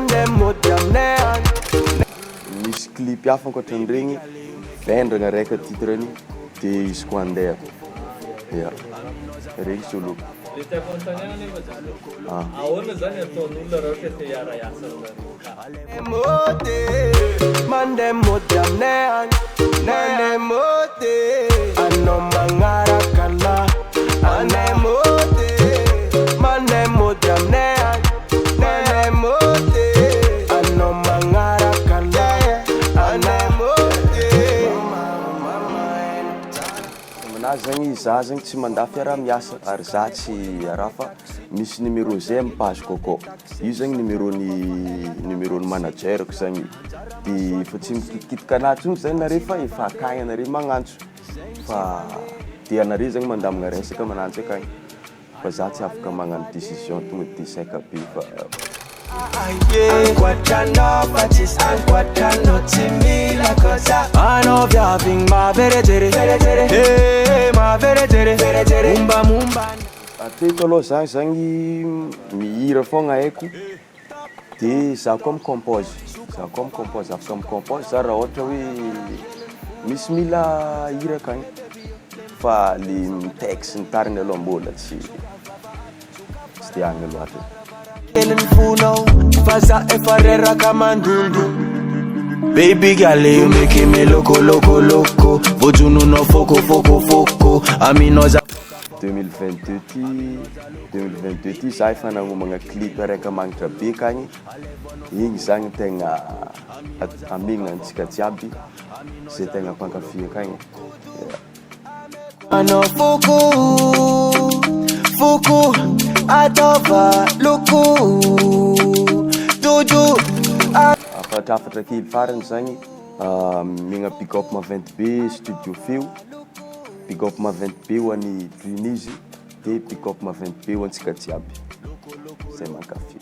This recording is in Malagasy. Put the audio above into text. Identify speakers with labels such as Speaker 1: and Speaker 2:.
Speaker 1: Mandeha mody aminay any.
Speaker 2: Misy clip hafa ankoatran'iregny, Vendragna raika titre-ny de izy koa andeha. Ya, regny solo.
Speaker 3: Le tiako anontaniana nefa zany hoe ahoana zany ataon'olona raha ohatra te hiara-hiasa aminareo ka?
Speaker 1: Mody, mandeha mody aminay any. Mandeha mody, anao magnaraka anah. Mandeha mody, mandeha mody aminay any. Mandeha mody, anao magnaraka anah. Mandeha mody.
Speaker 2: Aminazy zagny za zagny tsy mandà fiaraha-miasa ary za tsy raha fa misy numéro zay amy page-ko akao, io zagny numéro-n'ny numéro-n'ny manager-ko zagny io, de efa tsy mikitikitiky anahy intsony zany nare fa efa akagny anare magnantso fa de anare zagny mandamina resaka aminanjy akagny fa za tsy afaka magnano décision tonga de sec be fa.
Speaker 1: Ankoatranao fa tsisy ankoatranao tsy mila kosa. Anao viavy igny mahaverejery, eh, mahaverejery, mombamomba.
Speaker 2: Hatreto aloha za zagny mihira foagna haiko de za koa mi-compose, za koa mi-compose, afaka mi-compose za raha ohatra hoe misy mila hira akagny fa le mi-texte sy ny tariny aloha mbola tsy tsy de agny loatra.
Speaker 1: Ny fonao fa za efa reraka mandondo. Baby girl, you make me loco loco loco. Vojononao foko foko foko. Aminao za
Speaker 2: 2022 ty, 2022 ty za efa nagnomagna clip raika magnitra be akagny, igny zagny tegna amegna antsika jiaby zay tegna mpankafy akagny.
Speaker 1: Anao foko foko ataova loko dodo.
Speaker 2: Afatrafatra kely farany zagny, megna big up maventy be studio feo, big up maventy be ho an'ny Dreamizy, de big up maventy be ho antsika jiaby zay mankafy.